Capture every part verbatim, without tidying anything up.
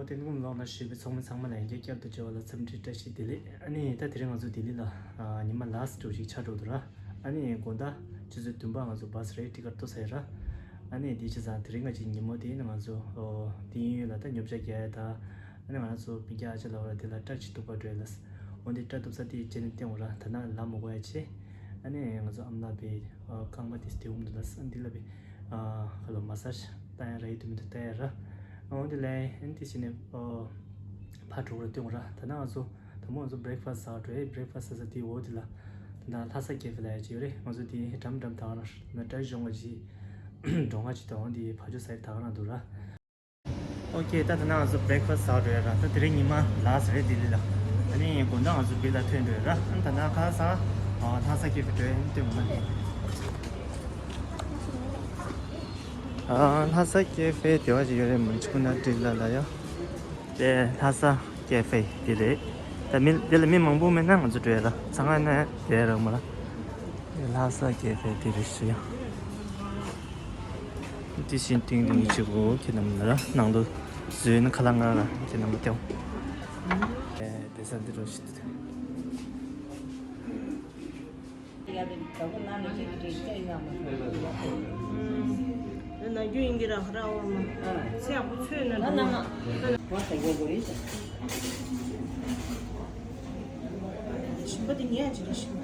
སྟོན་དགོང་ལོག་ན་བཞུགས་པའི་ཚོགས་མི་ཚང་མ་ལ་ཡང་བསྐྱར་བསྐྱར་དུ་མཇལ་བ་ལ་འཚམས་འདྲི་བཀྲ་ཤིས་བདེ་ལེགས། ཨ་ནི་ད་དེ་རིང་ང་ཚོ་ལྡི་ལི་ལ་ཨ་ཉི་མ་ལཱསི་ཊི་ཞིག་ཆགས་འགྲོ་འདུག་ར། ཨ་ནི་དགོང་དག་ཆུ་ཚོད་བདུན་པ་ང་ཚོ་བཱ་སི་རེད་ཊི་ཀེ་ཊི་ཐོབ་ཚར་ཡོད་ར། ཨ་ནི་དེ་བྱས་ཙང་དེ་རིང་ང་ཚོའི་ཉིན་མོ་དེ་ནི་ང་ཚོ་ཨོ་དེ་ཡིན་ཡོད་ལ་ད་ཉོ་ཆ་རྒྱག་ཡ་ད། ཨ་ནི་ང་རང་ཚོ་སྤུན་ཀྱག་ཨ་ཅག་ལ་བ་ར་དེ་ལ་སྐྲ་ཅིག་གཏུབ་པར་འགྲོ་ཡ་ལ། འོ་འདི་སྐྲ་གཏུབ་ས་དེ་བྱས་ནས་བསྟན་འོང་ར། ད་ནང་ལ་མ་དགོས་ཡ་བྱས། ཨ་ནི་ང་ཚོ་ཨ་མ་ལགས་པའི་ཨ་རྐང་པ་དེ་སྟེ་འོང་འདུག་ལ་ཨ་འདི་ལ་བའི་ཨ་ཁ་ལོ་མ་སཱ་ཇི་བཏང་ཡ་ར་ཡིན་དུ་མི་འདུག་བཏང་ཡ་ར། འོ་འདི་ལ་ཨ་ནི་དེ་བྱས་ནས་ཨ་ཕར་འགྲོ་ར་བསྟན་འོང་ར། ད་ནང་ང་ཚོ་དང་པོ་ང་ཚོ་བྷི་རེག་ཕ་སི་ཟ་འགྲོ་ཡ། བྷི་རེག་ཕ་སི་ཟ་ས་དེ་འོ་འདི་ལ་ད་ནང་ལྷ་ས་ཀེ་ཧྥེ་ལ་ཡ་ཅིག་ཡོད་རེད། ང་ཚོ་དེ་འགྲམ་འགྲམ་ད་ག་ན་ན་སྐྲ་གཞོང་བ་ཅིག་འགྲོ་ང་ཅིག་དང་འོ་འདི་ཕ་ཇོ་ས་ཡི་ད་ག་ན་འདུག་ར། ཨོ་ཁེ། ད་ད་ནང་ང་ཚོ་བྷི་རེག་ཕ་སི་ཟ་འགྲོ་ཡ་ར། ད་དེ་རིང་ཉི་མ་ལཱསི་ཊི་རེད་ལྡི་ལི་ལ། ཨ་ནི་དགོང་དག་ང་ཚོ་བིལ་ལ་ཐོན་འགྲོ་ཡ་ར། ཨ་ནི་ད་ནང་ཁ་སང་ཨ་ལྷ་ས་ཀེ་ཧྥེ་འགྲོ་ཡ་ཡིན་སྟོན་མ་ནི། ཨ་ལྷ་ས་ཀེ་ཧྥེ་དེ་བ་ཞིག་ཡོད་རེད། མུན་ཆུ་ན་ཏྲི་ལ་ལ་ཡ། དེ་ལྷ་ས་ཀེ་ཧྥེ་དེ་རེད། ད་མི་དེ་ལ་མི་མང་པོ་མེད་ན་ང་ཚོ་འགྲོ་ཡ་ར། ཚང་མ་ན་དེ་ར་མ་ར། ལྷ་ས་ཀེ་ཧྥེ་དེ་རེད་ཤི་ཡ། དེ་བཞིན་ཏིང་ཏིང་གཅིག་གོ་ཁྱེད་རྣམས་ལ་ནང་དུ་བཟོས་ན་ཁ་ལག་ང་ར་ཁྱེད་རྣམས་ལ་སྟེར། དེ་ས་འདི་རུ་ཞིག་ན་རྒྱུ་ཡིན་གྱི་ར་ཧ་ར་འོ་མ་ཚེ་ཡག་པོ་ཚོས་ན་འགྲོ་ན། ཞིམ་པ་དེ་ཉལ་ཅི་རེད་ཞིམ།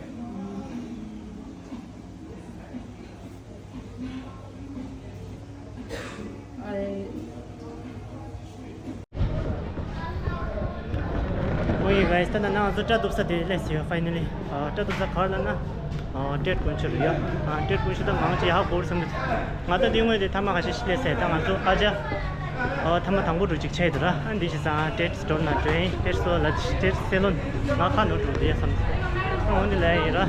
ཨོ་ཡེ་གྷའི་སི། ད་ནང་ང་ཚོ་སྐྲ་གཏུབ་ས་དེ་སླེབས་ཟིན་ཡོད། ཕའི་ནལ་ལི། ཨ་སྐྲ་གཏུབ་ས་ག་རེ་ལབ་ན་ཨ་ཏྲེད་དཀོན་མཆོག་རེད་ཡ། ཨ་ཏྲེད་དཀོན་མཆོག་ད་མང་ཆེ་ཡག་གོ་རེད་བསམ་གི། ང་ད་དེ་སྔོན་དེ་ཐ་མ་ཁ་ཤས་ཤིག་སླེབས་ཟེར། ད་ང་ཚོ་ཨ་ཅག་ཨ་ཐ་མ་དང་པོ་འགྲོ་ཅིག་ཆགས་ཡོད་དུ་ར། ཨ་འདི་བྱས་ཙང་ཏྲེད་སི་ཊོར་ནང་འགྲོ་ཡིན། ཏྲེད་སི་ཊོར་ལ་ཏྲེད་སེ་ལོན་ང་ཁ་ནོར་འགྲོ་དེ་ཡ་བསམ། ཨ་འོ་འདི་ལ་ཡིན་ར།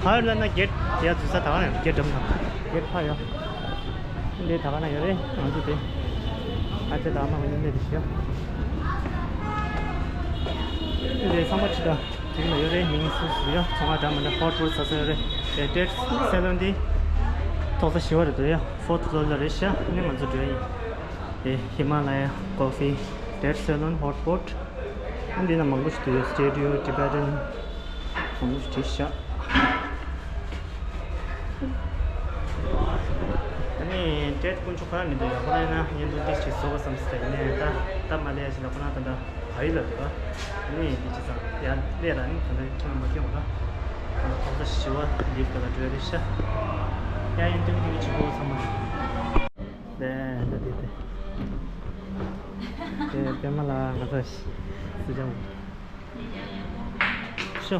ག་རེ་ལབ་ན་གེ་ཊི་ཡ་འཛུལ་ས་ད་ག་ན་ཡོད། གེ་ཊི་འགྲམ་དང་གེ་ཊི་ཕ་ཡ། འདི་ད་ག་ན་ཡོད་རེད། ང་ཚོ་དེ་ཨ་ཅེ་ད་མ་གི་ནི་འདི་ཤི་ཡ། འདི་ཚང་མ་ཁྲི་ད་དེ་ན་ཡོད་རེད། མིང་སུ་སུ་ཡ། ཚོང་ཁང་འདྲ་མི་འདྲ་ཧོ་ཊི་པོ་ཊི་ས་ས་ཡོད་རེད། དེ་ཏྲེད་སེ་ལོན་འདི་ཐོག་ས་བཞི་པ་རེད་འདུག་ཡ། ཕོར་ཐི་ཕི་ལོར་ལ་རེད་ཤག་ཨ་ནི་ང་ཚོ་འགྲོ་ཡ་ཡིན། དེ་ཧི་མ་ལ་ཡ་ཀོ་ཕི། ཏྲེད་སེ་ལོན། ཧོ་ཊི་པོ་ཊི། ཨ་འདི་ན་མང་པོ་ཞིག་འདུག་ཡ། སི་ཊེ་ཌི་ཡོ། ཊི་བེ་ཊན། མང་པོ་ཞིག་བྲིས་ཤག་ཨ་ནི་ཏྲེད་དཀོན་མཆོག་ཁོ་རང་མི་འདུག་ཡ། ཁོ་རང་ཡིན་ན་བརྙན་ཐུང་ཏོག་ཙམ་བཟོ་དགོས་བསམ་སོང་། ཡིན་ནའི་ད་སྟབས་མ་ལེགས་ཤིག་ལ་ཁོ་རང་ད་ལྟ་བལ་ཡུལ་ལ་འདུག་ག་ཨ་ནི་འདི་བྱས་ཙང་ཡར་སླེབས་ར། ཨ་ནི་ད་ལྟ་ཁྱོད་རང་མ་སྐྱོན་ར། ཨ་ནི་ཐོག་ས་བཞི་པ་ལིབ་ཊི་ལ་འགྲོ་ཡ་རེད་ཤག་ཡ་ཡིན་དུས་ཁྱོད་ཀྱི་ཕྱི་པོ་ཚང་མ་རེད། ད་ད་དེ་དེ་དེ་པད་མ་ལགས་ང་ཚོ་སི་ལྕམ། ཤོ།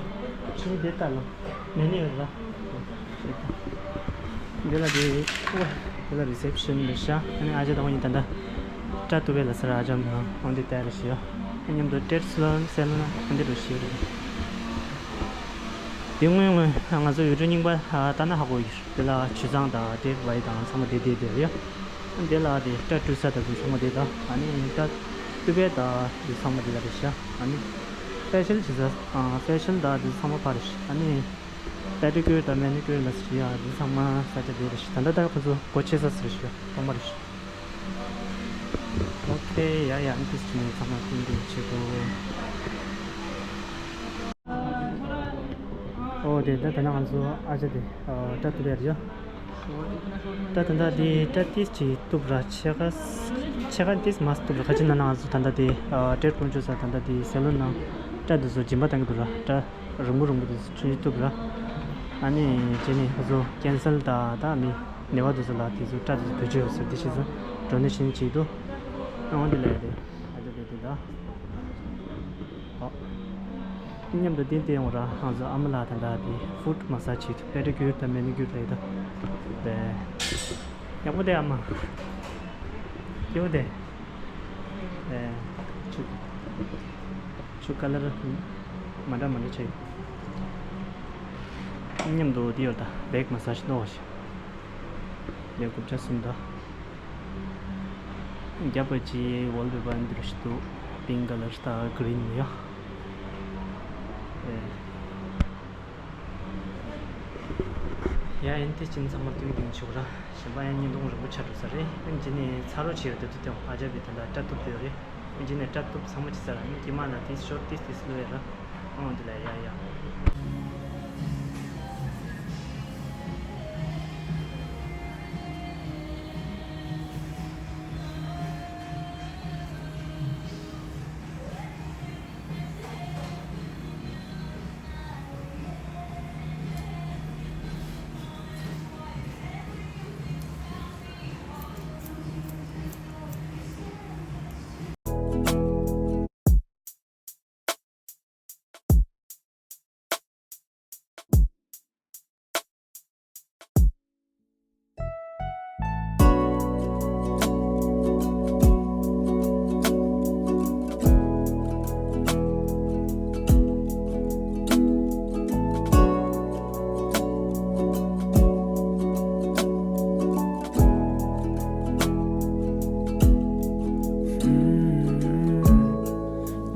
ཆུ་བོ་འདི་ལྟ་ལོ། མེ་ནི་ཡོད་ལ། འདི་ལ་འདི། འདི་ལ་རི་སེབ་ཤན་རེད་ཤག་ཨ་ནི་ཨ་ཅག་དང་ཁོ་གཉིས་ད་ལྟ་སྐྲ་གཏུབ་པའི་ལ་སར་ཨ་ཅག་མ་འོང་འདི་ལྟ་རེད་ཤག་མཉམ་དུ་ཏྲེད་སེ་ལོན་སེ་ལོན་ཨ་འདི་རུ་ཤི་རེད། འདི་སྔོན་སྔོན་ང་ཚོ་ཡུལ་གྲུ་རྙིང་པ་ལྟ་ན་ཧ་གོ་ཡོད། འདི་ལ་ཆུ་གཙང་དང་ཏྲེད་བའི་དང་ཚང་མ་འདི་འདི་འདི་རེད། འདི་ལ་དེ་སྐྲ་བཀྲུ་ས་དང་དེ་ཚང་མ་དེ་དང་། ཨ་ནི་སྐྲ་གཏུབ་པའི་དང་དེ་ཚང་མ་དེ་ལ་རེད་ཤག་ཨ་ནི་ཕེ་ཤལ་བྱེད་ས་ཕེ་ཤལ་དང་དེ་ཚང་མ་ཕར་རེད་ཤག་ཨ་ནི་པེ་ཌི་ཀུར་དང་མེ་ནི་ཀུར་ལ་ཟེར་ཡ་དེ་ཚང་མ་ས་ཆ་དེ་རེད་ཤག་ད་ལྟ་ད་ཁོ་ཚོ་སྒོ་ཕྱེ་ས་ཟེར་ཤག་ཐོག་མ་རེད་ཤག་ཨོ་ཁེ། ཡ་ཡ། ཨ་ནི་ཏིས་ཆུ་ནས་ཚང་མ་ཐུང་ཐུང་བྱེད་དགོས། ཨོ་དེ་ད་ད་ནང་ང་ཚོ་ཨ་ཅག་དེ་སྐྲ་གཏུབ་ཡ་རེད་ཡ། ད་ད་ལྟ་དེ་སྐྲ་ཏིས་ཅིག་གཏུབ་ར། ཕྱེད་ཀ་ཕྱེད་ཀ་ཏིས་མ་གཏུབ་ར། ཁ་ཅིག་ན་ན་ང་ཚོ་ད་ལྟ་དེ་ཏྲེད་དཀོན་མཆོག་ས་ད་ལྟ་དེ་སེ་ལོན་ནང་སྐྲ་དེ་ཚོ་སྦྱིན་པ་བཏང་གི་འདུག་ར། སྐྲ་རིང་པོ་རིང་པོ་དེ་ཚོ་ཆུང་ཆུང་གཏུབ་ར། ཨ་ནི་དེ་ནས་ཁོ་ཚོ་ཀེན་སར་དང་ད་མི་ནད་པ་དེ་ཚོ་ལ་དེ་ཚོ་སྐྲ་དེ་ཚོ་བེད་སྤྱོད་ཡོད་ཟེར། དེ་བྱས་ཙང་ཌོ་ནེ་ཤན་བྱེད་ཀྱི་འདུག་ཨ་འོ་དེ་ལས་དེ་ཨ་ཅག་དེ་དེ་ད། ཨོ། མཉམ་དུ་བསྟན་ཏེ་ཡོང་ར། ང་ཚོ་ཨ་མ་ལགས་ད་ལྟ་དེ་ཕུཊ་མ་སཱཇ་བྱེད་དུ་པེ་ཌི་ཀུར་དང་མེ་ནི་ཀུར་རེད་ད། དེ། ཡག་པོ་དེ་ཨ་མ། སྐྱིད་པོ་དེ། དེ། ཆུ། ཆུ་ཀ་ལར་མ་འདྲ་མ་འདྲ་བྱས། མཉམ་དུ་དེ་ཡོད་ད། བེག་མ་སཱཇ་ནོ་ཞིག་ལས་དགུ་བརྒྱ་གསུམ་ད། རྒྱབ་པ་ཅི་ཝོལ་པེ་པར་འདི་རུ་ཞིག་འདུག་པིང་ཀ་ལར་དང་གི་རིན་ཡ། ཡ་ཡིན་དེ་ཅིན་ཚང་མ་ཏུང་ཏུང་ཆོག་ར། གཞན་པ་ཡང་བརྙན་ཐུང་རིང་པོ་ཆགས་འགྲོ་ས་རེད། ཨ་ནི་ཅི་ནས་ཚ་རོགས་བྱེད་ཡོད་དེ་དུ་དེ་ཨ་ཅག་པའི་ད་ལྟ་སྐྲ་གཏུབ་ཡོད་རེད། རྗེས་ནས་སྐྲ་གཏུབ་ཚང་མ་བྱས་ཚར། ཨ་ནི་རྗེས་མ་ལ་དེ་ཤོར་ཏིས་ཏིས་བླུགས་ཡ་ལ། ཨང་། འདི་ལ་ཡ་ཡ།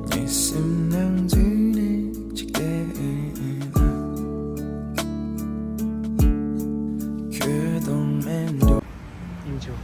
ངའི་སེམས་ནང་འཛུལ་ནས་ཅིག་བལྟས་ན། ཁྱོད་གདོང་མེད་འགྲོ། ཡིན་ཆོག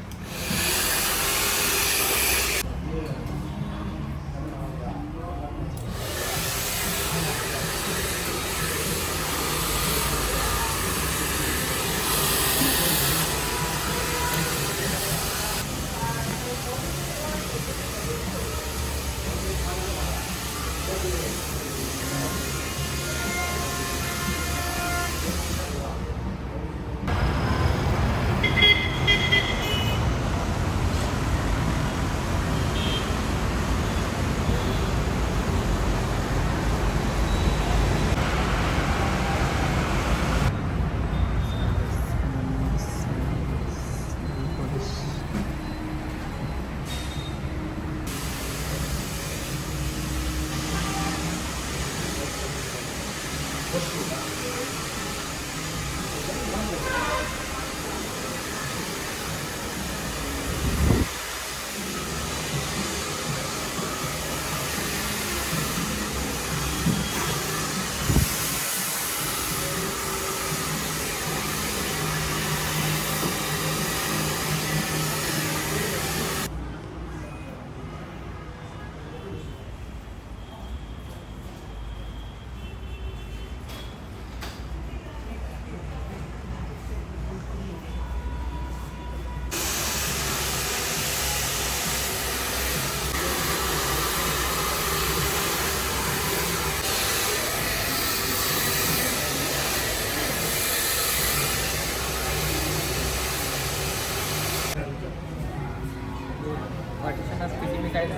Partition has to be decided.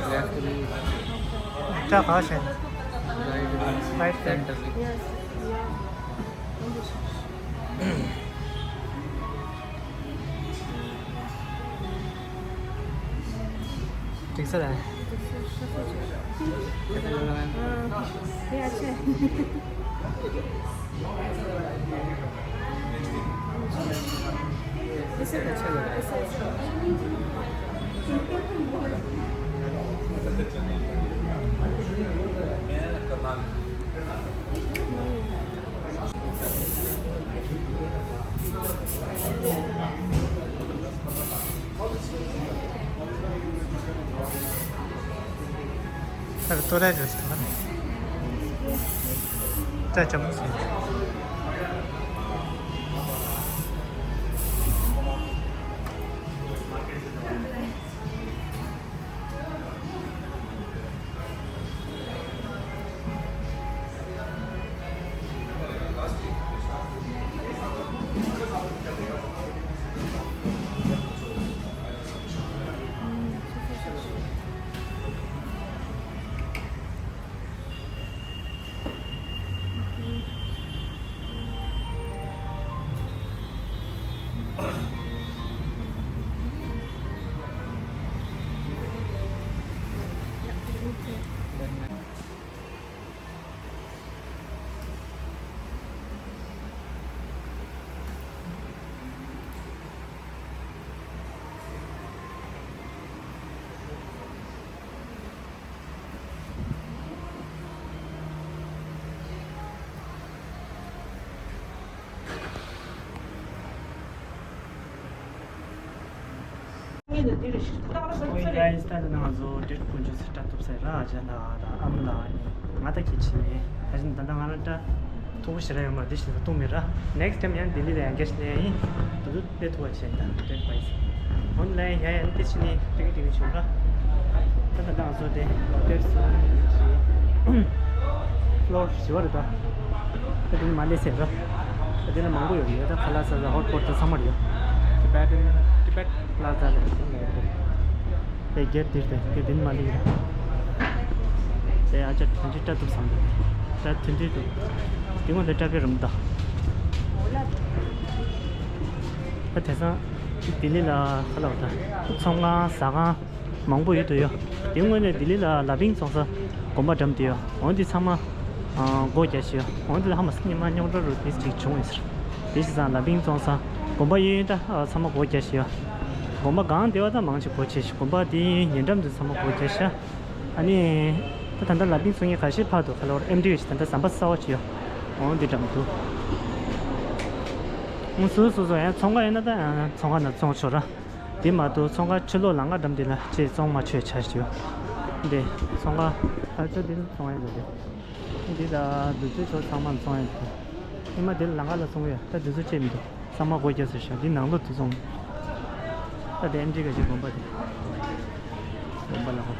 Left to be right, right center. Yes. འགྲིག་ས་རེད། ཨ། དེ་ཨ་ཆེ། ད་ལྟ་རེ་རེ་ཟེར་བ་ནི། སྐྲ་ལྕམ་ཟེར། Hey guys, ད་ལྟ་ང་ཚོ་ཌེ་ཐི་དཀོན་མཆོག་སེ་སྐྲ་གཏུབ་ས་ར། ཨ་ཅག་ལགས་དང་ཨ་མ་ལགས་ནི་ང་ད་ཁྱེད་ཕྱིན་ནས། ད་བཞིན་ད་ལྟ་ང་རང་སྐྲ་མཐུག་པོ་ཞེ་དྲག་ཡོད་མ་རེད། དེ་བཞིན་དུ་གཏུབ་མེད་ར། ནེགསི་ཊའིམ་ཡང་ལྡི་ལི་ལ་ཡང་བསྐྱར་ཕྱིན་ནས་ཡིན། དུ་དུ་དེ་ཐུག་པ་བྱས་ད་ཌེ་ཐི་བྷའི་སི། འོན་ལ་ཡང་ཡང་དེ་ཕྱིན་ནས་ཏིང་ཏིང་བྱུང་ར། ད་ད་ལྟ་ང་ཚོ་དེ་ལོ་ཊས་ཀྱི་ཕི་ལོར་བཞི་པ་རེད་ད། ད་དེ་ནི་མ་ལེ་ཟེར་ར། ད་དེ་ལ་མང་པོ་ཡོད་རེད། ད་ཁ་ལག་ཟ་ས་ཧོཊ་པོཊ་ད་ཚང་མ་རེད། ཊི་བེ་ཊན་ཊི་བེཊ་ལ་ཟ་ལ་ཡོད་རེད། དེ་སྒེར་དེར་དེ་དེ་དེ་ནི་མ་ལེ་ཡིན། དེ་ཨ་ཅག་དོན་ཅི་སྐྲ་གཏུབ་བསམ་འདུག་སྐྲ་དོན་ཅི་འདུག་དེ་སྔོན་དུ་སྐྲ་དཔེ་རུམ་ད། ད་དེང་སང་ལྡི་ལི་ལ་ཁ་ལག་ད་ཚོང་ཁང་ཟ་ཁང་མང་པོ་ཡོད་དུ་ཡོད། དེ་སྔོན་ནས་ལྡི་ལི་ལ་ལ་ཕིང་བཙོང་ས་དགོན་པ་འགྲམ་དེ་ཡོད། འོན་ཏེ་ཚང་མ་ཨ་སྒོ་རྒྱག་བཞག་ཡོད། འོན་ཏེ་ལ་ཧ་མ་སི་ཉི་མ་རྙོག་དྲ་རུ་དེ་ཅིག་བྱུང་ཡོད་ཟེར། དེ་བྱས་ཙང་ལ་ཕིང་བཙོང་ས་དགོན་པ་གཡས་གཡོན་ད་ཨ་ཚང་མ་སྒོ་རྒྱག་བཞག་ཡོད། དགོན་པ་གང་བདེ་བ་ད་མང་ཆེ་སྒོ་ཕྱེ་བཞག་དགོན་པ་དེའི་ཉེ་འགྲམ་དུ་ཚང་མ་སྒོ་རྒྱག་བཞག་ཨ་ནི་ད་ད་ལྟ་ལ་ཕིང་བཙོང་མཁན་ཁ་ཤས་ཕར་དུ་ཁ་ལོར་ཨེམ་ཌི་ཡོད་ཅིག་ད་ལྟ་ཟམ་པ་གསར་པ་ཅིག་ཡོད། འོན་ཏེ་འགྲམ་དུ་སོ་སོ་སོ་ཡང་ཚོང་ཁང་ཡིན་ན་ད་ཡང་ཚོང་ཁང་ནང་བཙོང་ཆོག་ར། དེ་མ་གཏོགས་ཚོང་ཁང་ཕྱི་ལོགས་ལམ་ཁ་འགྲམ་དེ་ལ་ཅིག་བཙོང་མ་ཆོག་ཆ་ཞིག་ཡོད། འདི་ཚོང་ཁང་ཨ་ཅག་འདི་ཚོང་ཡ་འདི་འདི་ད་དུས་ཚོད་ཚོ་ཚང་མ་ལ་བཙོང་ཡ་འདི། ཉི་མ་དེ་ལ་ལམ་ཁ་ལ་བཙོང་གི་ཡོད། ད་དུས་ཚོད་ཅིག་མི་འདུག་ཚང་མ་སྒོ་རྒྱག་ཟེར་ཤག་འདི་ནང་ལོགས་དུ་བཙོང་། ད་དེ་ཨེམ་ཌི་ག་ཅིག་དགོན་པ་དེ། དགོན་པ་ལ་ཧོ།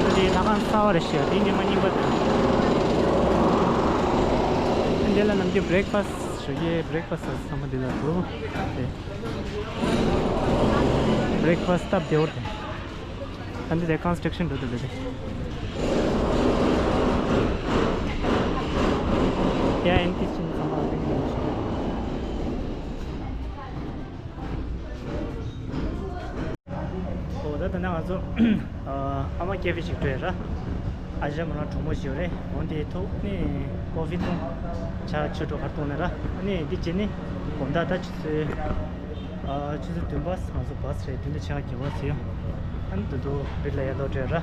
ད་དེ་ལྷ་ཁང་གསར་པ་རེད་ཤག་དེ་ཉི་མ་རྙིང་པ་དང་། འདི་ལ་ནམ་རྒྱུན་བྷི་རེག་ཕ་སི་ཞོགས་ཀའི་བྷི་རེག་ཕ་སི་ཚང་མ་འདི་ལ་འདུག་དེ་བྷི་རེག་ཕ་སི་སྟབས་བདེ་བོ་རེད། ཨ་འདི་དེ་ཀོན་སི་ཊྲག་ཤན་འགྲོ་འདུག་ལེ་དེ། ཡ་ཨེན་ཏི་ཅིན་ཚང་མ་རིང་རིང་ཞིག་རེད། ཨོ་ད་ད་ནང་ང་ཚོ་ཨ་མ་ཀེ་ཧྥེ་ཞིག་འགྲོ་ཡ་ར། ཨ་ཞང་མོ་རང་གྲོགས་མོ་ཞིག་ཡོད་རེད། འོན་ཏེ་ཐུག་ནས་ཀོ་ཧྥི་འཐུང་། ཇ་ཆུ་གྲོ་གར་འཐུང་ནས་ར། ཨ་ནི་འདི་བྱས་ནས་དགོང་དག་ད་ཆུ་ཚོད་ཨ་ཆུ་ཚོད་བདུན་པ་ང་ཚོ་བྷ་སི་རེད། བདུན་དང་ཕྱེད་ཀ་གི་བྷ་སི་ཡོད། ཨ་ནི་དུ་དུ་བིར་ལ་ཡར་ལོག་འགྲོ་ཡ་ར།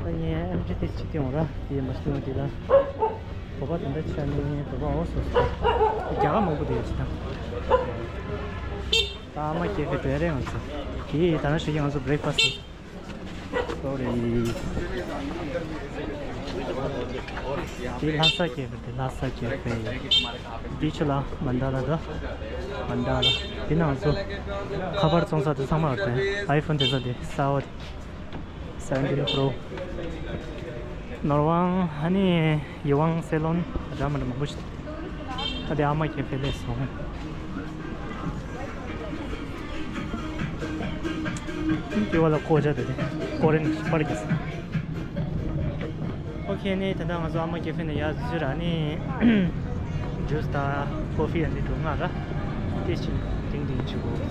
ད་ངས་ཨེམ་ཆི་དེ་ཅིག་སྟེང་འོང་ར། དེ་མ་སྟེང་འོང་དེ་ལ། བོད་པ་དེ་འདྲ་ཆགས་ནས་བོད་པ་འོ་སོ་སོ། རྒྱ་གར་མང་པོ་དེ་ཡོད་ཅི་དང་། ད་ཨ་མ་ཀེ་ཧྥེ་འགྲོ་ཡ་རེད་ང་ཚོ། དེ་ད་ནང་ཞུ་གི་ང་ཚོ་བྷི་རེག་ཕ་སི། སོ་རི། དེ་ལྷ་ས་ཀེ་ཧྥེ་དེ་ལྷ་ས་ཀེ་ཧྥེ། དེ་ཆུ་ལ་མན་ད་ལ་དོ། མན་ད་ལ། དེ་ནང་ཚོ་ཁ་པར་བཙོང་ས་དེ་ཚང་མ་ཡོད་རེད། ཨའི་ཕོན་དེ་ཚོ་དེ་གསར་པ་དེ། སེབ་ཊིན་པོརོ། ནོར་ཝང་ཧ་ནི་ཡི་ཝང་སེ་ལོན་འདྲ་མི་འདྲ་མང་པོ་ཞིག་ད་དེ་ཨ་མ་ཀེ་ཧྥེ་ལས་སོང་། དེ་བ་ལ་ཀོ་ཇ་དེ་དེ་ཀོ་རེན་ཞིག་པར་གྱི་སོང་། ཨོ་ཁེ་ནི་ད་ལྟ་ང་ཚོ་ཨ་མ་ཀེ་ཧྥེ་ནས་ཡར་འཛུལ་ར་ནི་ཇུས་དང་ཀོ་ཧྥི་ཨ་ནི་འགྲོ་ང་ར་དེ་ཞིག་ཏིང་ཏིང་ཆུ་བོ། ཚ་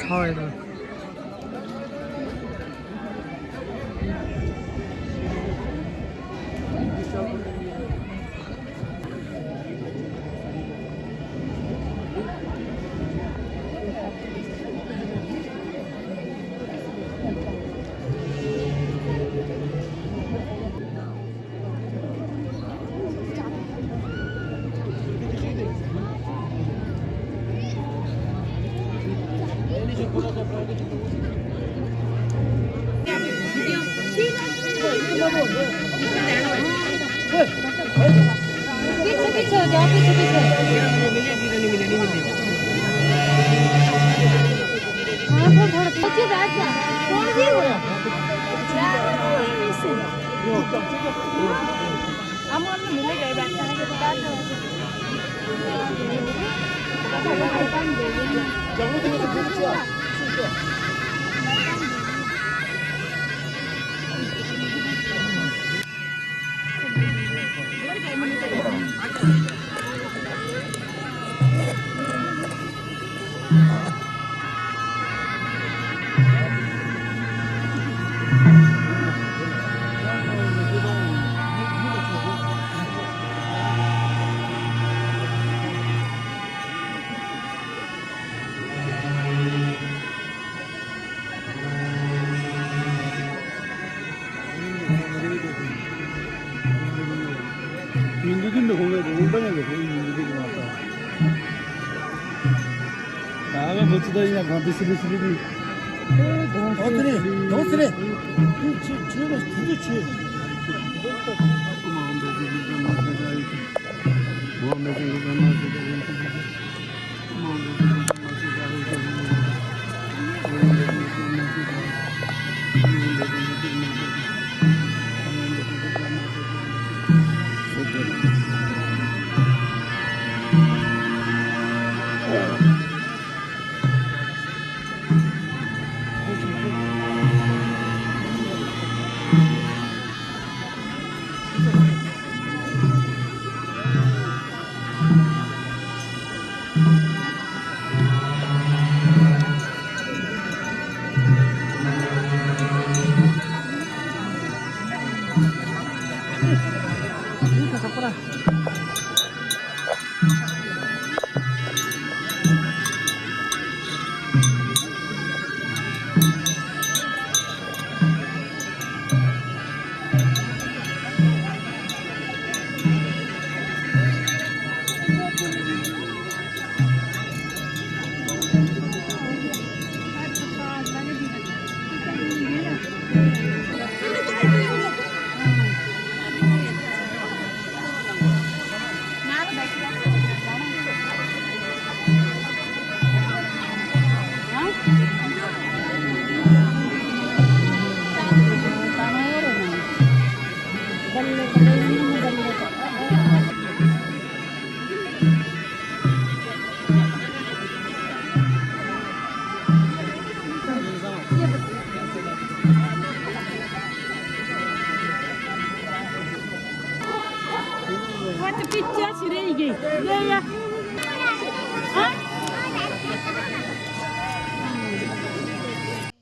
བའི་ལ། पीछे पीछे हो जाओ। हाँ, थोड़ा, थोड़ा पीछे बैठ जा। कौन सी हो? हम लोग मिले गए बैठने के बाद।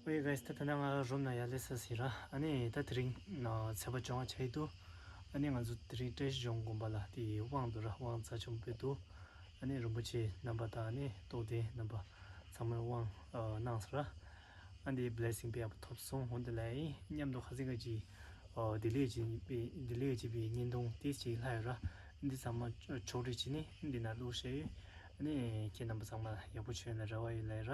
ཨོ་ཡེ་གྷའི་སི། ད་ད་ནང་ང་རུམ་ནང་ཡར་སླེབས་ཚར་ཟིན་ར། ཨ་ནི་ད་དེ་རིང་ཚེས་པ་བཅོ་ལྔ་ཆགས་ཀྱི་འདུག་ཨ་ནི་ང་ཚོ་དེ་རིང་བཀྲ་ཤིས་ལྗོངས་དགོན་པ་ལ་དེ་དབང་འདུག་ར། དབང་རྩ་ཆེན་པོ་འདུག་ཨ་ནི་རིན་པོ་ཆེ་རྣམ་པ་དང་ཨ་ནི་རྟོགས་ལྡན་རྣམ་པ་ཚང་མས་དབང་གནང་ཟེར་ར། ཨ་འདི་བི་ལེ་སིང་དཔེ་ཡག་པོ་ཐོབ་སོང་། འོ་འདི་ལ་ཡིན་མཉམ་དུ་ཁ་སང་ཁ་ཅིག་ཨོ་ལྡི་ལི་ཡ་ཅིག་པའི་ལྡི་ལི་ཡ་ཅིག་པའི་བརྙན་ཐུང་ཏིས་ཅིག་ལྷག་ཡོད་ར། འདི་ཚང་མ་ཕྱོགས་སྒྲིག་བྱས་ནས་འདི་ན་བླུགས་བཞག་ཡོད། ཨ་ནི་ཁྱེད་རྣམ་པ་ཚང་མ་ཡག་པོ་བྱུང་ན་རེ་བ་ཡོད་ལེ་ར།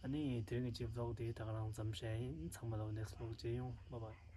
ཨ་ནི་དེ་རིང་གི་ཅིག་བི་ལོག་དེ་ད་ག་རང་མཚམས་བཞག་ཡིན། ཚང་མ་ལ་ནེགསི་བི་ལོག་མཇལ་ཡོང་། བྷའི་བྷའི།